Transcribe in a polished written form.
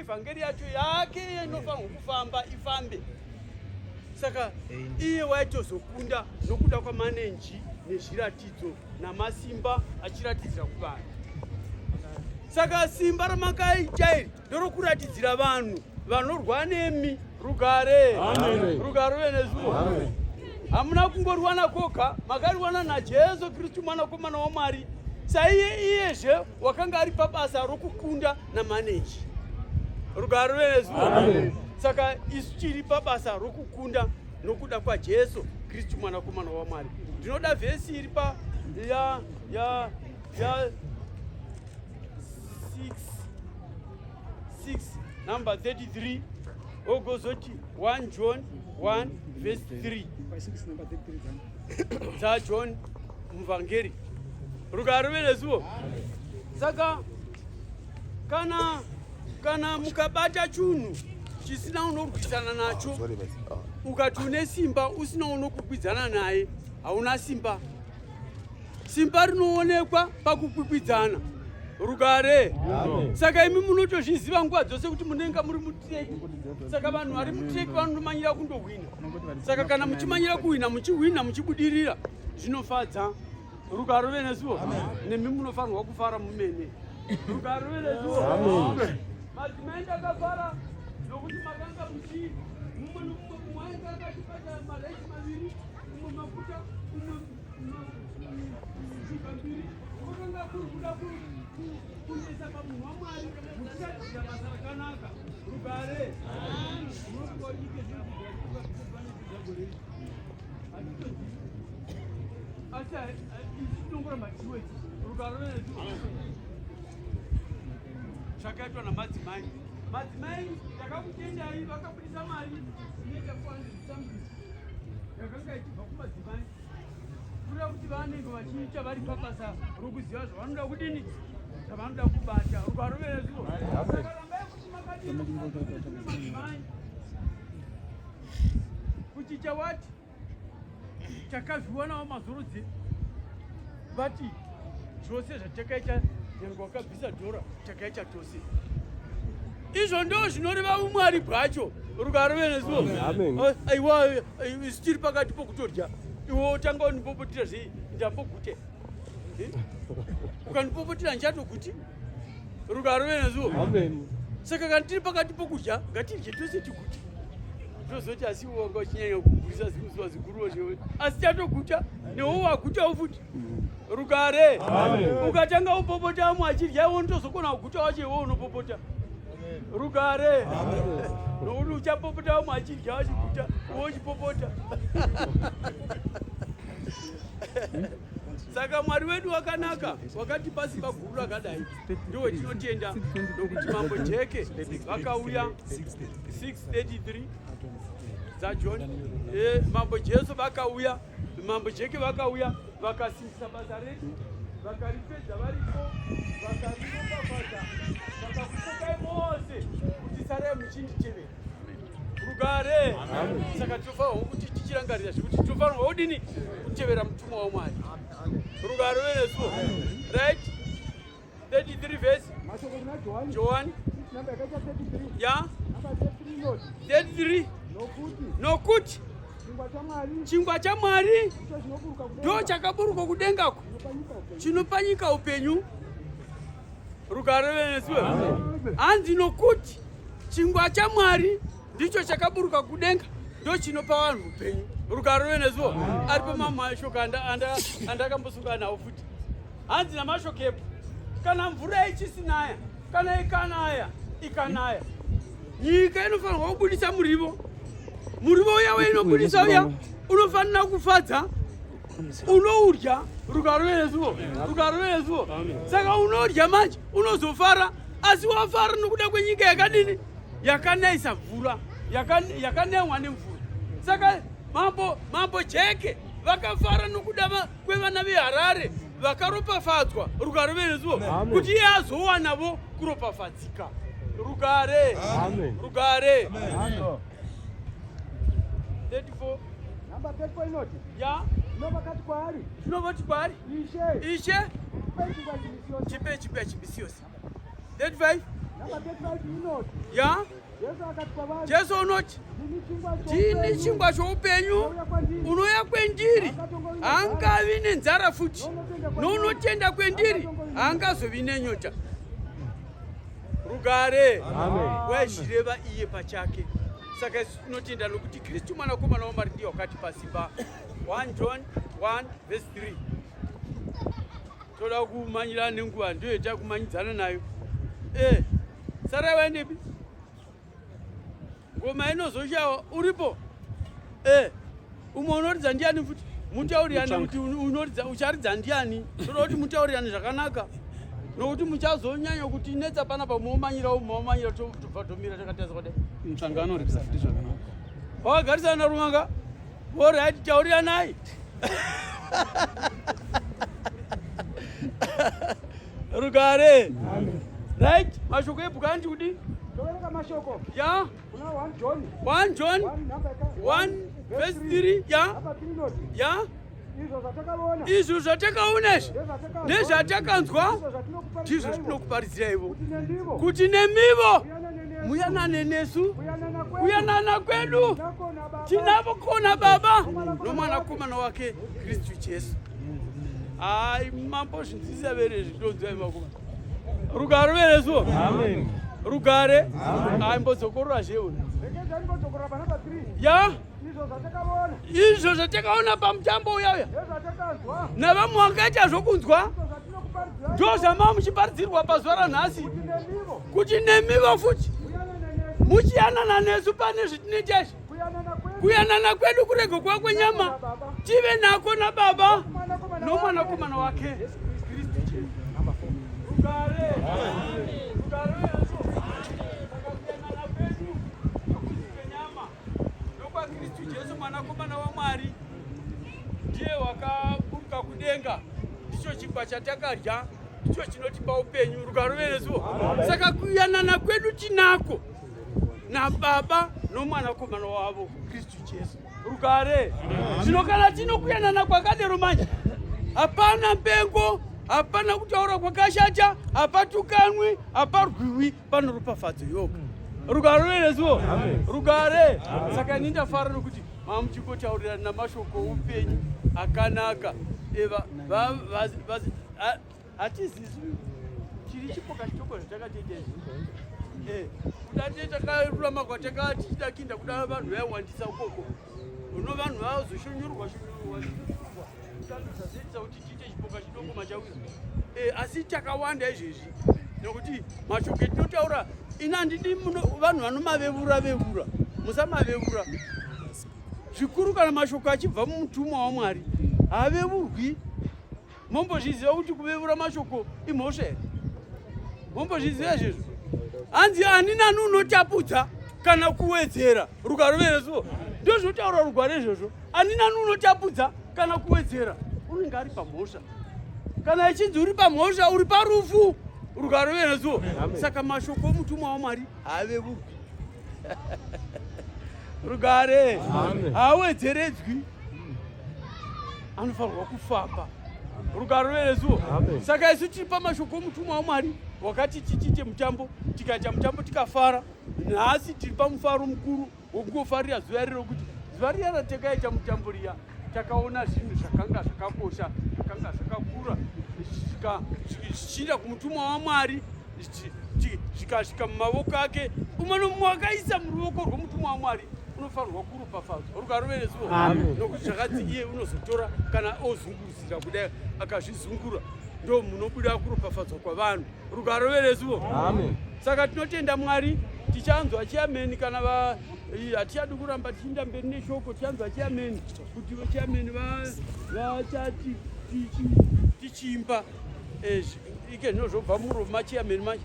evhangeri yacho yake inofanirwa kufamba ifambe. Saka iye waitozokunda nokuda kwamanenji nezviratidzo namasimba achiratidzira kuvanhu. Saka simba ramakaita iri ndorokuratidzira vanhu vanorwa nemi rugare. Rugare ruve nezuva. Hamuna kungoriwana koga, makariwana naJesu Kristu mwanakomana waMwari. Saiye iyezve wakanga ari pabasa rokukunda namanenji. Rugare ruve nezuva. Saka isu tiri pabasa rokukunda nokuda kwaJesu Kristu mwanakomana waMwari. Ndinoda vhesi iri pa ya ya ya 6 6 number 33 ogozoti 1 John 1 verse 3 dzaJohn muvhangeri. Rugare ruve nesuwo. Saka kana kana mukabata chunhu chisina unorwisana nacho, ukati une simba usina unokwikwidzana naye, hauna simba. Simba rinoonekwa pakukwikwidzana. Rugare. Saka imi munotozviziva nguva dzose kuti munenge muri mutreki. Saka vanhu vari mutreki vanomanyira kundohwina. Saka kana muchimanyira kuhwina, muchihwina, muchibudirira, zvinofadza. Rugare ruve nesuwo. Nemi munofanirwa kufara mumene. Rugare ruve nesuwo. Madzimai ndakafara nokuti makanga muchi mumwe nomumwe, mumwe ainge akatibata maraisi maviri, umwe mafuta, umwe shuga mbiri. Kwakanga kuri kuda kuendesa pamunhu waMwari muchiratidzira basa rakanaka. Rugare. Asi isu tinongoramba tichiwedza. Rugare ruve nesuwo. Zvakaitwa namadzimai. Madzimai takakutendai, vakabudisa mari inoita 400 something yakanga ichibva kumadzimai, kureva kuti vanenge vachiita vari pabasa rokuziva zvavanoda kudini, zvavanoda kubata. Rugare ruve nesuwo. Saka rambai kuti makadini madzimai kuti chawati takazviwanawo mazorodze vati zvose zvatakaita, nyange wakabvisa dhora takaita tose. Izvo ndo zvinoreva umwari bwacho. Rugare ruve nesuwo. Aiwa, isu tiri pakati pokutodya, iwe wotanga undipopotera zvei? Ndambogute, ukandipopotera ndichatoguti. Rugare ruve nesuwo. Saka kana tiri pakati pokudya, ngatidye tose tiguti. Tozoti asi iwe wanga uchinyanya kugurisa zikuzuva ziguruwo zvewe, asi chatoguta newe wagutawo futi. Rugare. Ukatanga upopota amwe achidya, iwe unotozokona kuguta wacho, iwe unopopota. Rugare. Nokuti uchapopota amwe achidya achiguta, iwe uchipopota. Saka Mwari wedu wakanaka, wakatipa simba guru rakadai, ndiwo tinotenda nokuti Mambo Jeke vakauya. 633 dzaJohn. Mambo Jesu vakauya, Mambo Jeke vakauya, vakasimbisa basa redu, vakaripedza varipo, vakariropafadza, vakakukokai mose kuti sarai muchinditevera. Rugare. Saka tinofanirwa kuti tichirangarira zvekuti tinofanirwa kudini kutevera mutumwa waMwari. Rugare ruve nesuwo. Right, 33 verse John ya 33: nokuti chingwa chaMwari ndo chakaburuka kudengako, chinopa nyika upenyu. Rugare ruve nesuwo. Hanzi nokuti chingwa chaMwari ndicho chakaburuka kudenga, ndo chinopa vanhu upenyu. Rugare ruve nesuwo. Aripo mamwe mashoko andakambosungana nawo futi. Hanzi namashokepo, kana mvura ichisinaya, kana ikanaya, ikanaya, nyika inofanirwa kubudisa murivo. Murivo uya wainobudisa uya unofanira kufadza unoudya. Rugare ruve nesuwo. Rugare ruve nesuwo. Saka unodya manje unozofara, asi wafara nokuda kwenyika yakadini? Yakanaisa mvura, yakanehwa nemvura. Saka Mambo Jeke vakafara nokuda kwevana veHarare vakaropafadzwa. Rugare ruve nesuwo. Kuti iye azowanavo kuropafadzika. Rugare. Rugare. 34. Namba 34 inoti: Ya. Zvino vakati kwaari, Zvino vati kwaari, Ishe, Ishe, tipei chingwa ichi misi yose. Tipe chingwa ichi misi yose. 35. Ya, Jesu unoti, ndini chingwa choupenyu, unouya kwendiri haangavi nenzara futi, nounotenda kwendiri haangazovi nenyota. Rugare. Waizvireva iye pachake. Saka isu tinotenda nokuti Kristu mwanakomana waMwari ndiye wakatipa simba. 1 John 1 verse 3. Toda kumanyira nenguva ndiyo yetakumanyidzana nayo. Sarai waendepi? Ngoma inozoshawa uripo. Umwe unoridza ndiani futi? Mutaurirane kuti unoridza ucharidza ndiani? Toda kuti mutaurirane zvakanaka. Nokuti muchazonyanya kuti netsa panapa muomanyira muomanyira tobva tomira takatarisa kudai. Mutsvanga anoridza futi zvakanaka. Wakagarisana naRumanga? Alright, tauriranai. Rugare. Right, mashoko ebhuku anti kudi? Toverenga mashoko. Ya. Kuna 1 John. 1 John. 1 verse 3. Ya. Ya. Izvo zvatakaona izvi nezvatakanzwa ndizvo zvatinokuparidzira ivo, kuti nemivo muyanane nesu. Kuyanana kwedu tinavo kona Baba nomwanakomana wake Kristu Jesu. Ai, mambo zvinzwisisa vere zvitonzwa imakoma. Rugare veresuwo. Rugare. Ai, mbodzokorora zvewe. Ya. Izvo zvatakaona pamutambo uya uya navamwe vakaita zvokunzwa ndo zvamava muchiparidzirwa pazuva ranhasi, kuti nemivo futi muchiyanana nesu pane zvitinoita izvi. Kuyanana kwedu kurege kuva kwenyama, tive nako naBaba nomwanakomana wake Kristu Jesu. Rugare. Rugare Yesu. Saka kuyanana kwedu hakuzi kwenyama, nokwaKristu Jesu mwanakomana waMwari. Ndiye wakaburuka kudenga, ndicho chingwa chatakarya, ndicho chinotipa upenyu. Rugare veresuwo. Saka kuyanana kwedu tinako naBaba nomwanakomana wavo Kristu Jesu. Rugare. Zvino kana tino kuyanana kwakadero manje, hapana mpengo, hapana kutaura kwakashata, hapatukanwi, haparwiwi, pano ropafadzo yoga. Rugare veresuwo. Rugare. Saka ini ndafara nokuti mamuchingotaurirana namashoko oupenyu akanaka. Hatizivi chiri chipoka chitoko zvatakatoita izvi. Kuda te takarurama kwatakati tichida kuinda, kuda vanhu vaiwandisa ukoko, uno vanhu vazoshonyorwa shonyorwa shonyorwa, zvazoita kuti tiite chipoka chidoko machawira. Asi takawanda izvezvi nokuti mashoko etinotaura ini handidi vanhu vanomavevura vevura. Musamavevura, zvikuru kana mashoko achibva mumutumwa waMwari haavevurwi. Mombozviziva kuti kuvevura mashoko imhosva here? Mombozviziva izvezvo? Hanzi ani nani unotapudza kana kuwedzera. Rugare veresuwo, ndozvinotaura rugwaro izvozvo. Ani nani unotapudza kana kuwedzera unenge ari pamhosva. Kana ichinzi uri pamhosva, uri parufu. Rugare veresuwo. Saka mashoko omutumwa waMwari haavevurwi. Rugare. Haawedzeredzwi, anofanirwa kufamba. Rugare veresuwo. Saka isu tiri pamashoko omutumwa waMwari wakati tichiite mutambo, tikaita mutambo tikafara. Nhasi tiri pamufaro mukuru wokungofarira zuva riro, kuti zuva riya ratakaita mutambo riya takaona zvinhu zvakanga zvakakosha, zvakanga zvakakura, zvichiinda kumutumwa waMwari, zvikasvika mumavoko ake. Umwe nomumwe wakaisa muruoko rwomutumwa waMwari unofanirwa kuropafadzwa. Rugare veresuwo. Nokuti zvakadzi iye unozotora kana ozunguruzira kudai, akazvizungura, ndo munobuda kuropafadzwa kwavanhu. Rugare veresuwo. Saka tinotenda Mwari. Tichanzwa chairman kana va hatichadi kuramba tichiinda mberi neshoko. Tichanzwa chairman kuti chairman vachati tichiimba ike zvino zvobva muromo machairman manje.